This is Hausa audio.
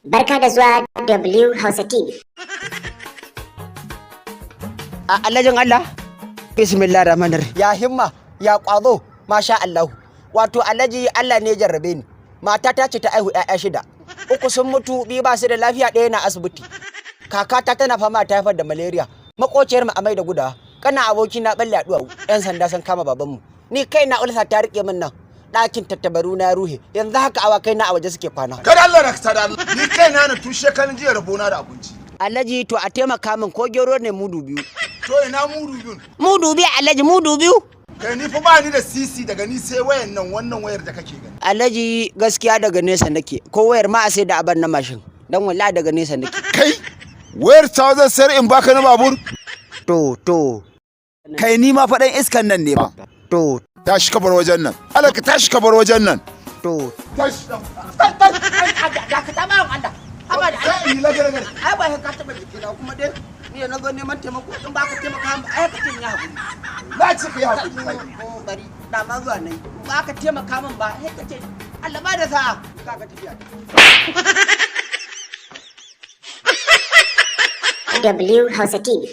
Barka da zuwa W Hausa TV. A alhajin Allah, bismillah rahmanir. Ya himma, ya kwazo, masha Allah. Wato alhaji, Allah ne ya jarrabe ni. Matata ce ta aihu 'ya'ya shida. Uku sun mutu, biyu ba su da lafiya, ɗaya na asibiti. Kakata tana fama ta haifar da malaria. Makociyar mu amai da gudawa. Kana aboki na balle a duwawu. 'Yan sanda sun kama babanmu. Ni kai na ulsa ta rike min nan. Ɗakin tattabaru na ruhe. Yanzu haka awakai na a waje suke kwana. Kada Allah na da Allah. Ni kaina na tushe kan jiya rabona da abinci. Alhaji, to a taimaka min ko gero ne mudu 2. To ina mudu biyun? Mudu 2, alhaji, mudu 2. Kai, ni fa ba ni da sisi, daga ni sai wayan nan, wannan wayar da kake gani. Alhaji, gaskiya daga nesa nake, ko wayar ma a sai da aban na mashin. Dan wallahi daga nesa nake. Kai, wayar ta zan sayar in baka na babur? To. Kai, ni ma faɗan iskan nan ne ba. To. Tashi ka bar wajen nan. Allah ka tashi ka bar wajen nan. To. Tashi. Dakata bawan Allah. Haba da Kai, ni lagare lagare. Ai ba ka taba jikina kuma dai ni da na zo neman taimako, in ba ka taimaka min, ai ka ce ya hakuri. Na ce ka yi hakuri. Kai. Ko bari da ma zuwa nan. In ba ka taimaka min ba, sai ka ce Allah ba da sa'a. Ka ga tafiya. W Hausa TV.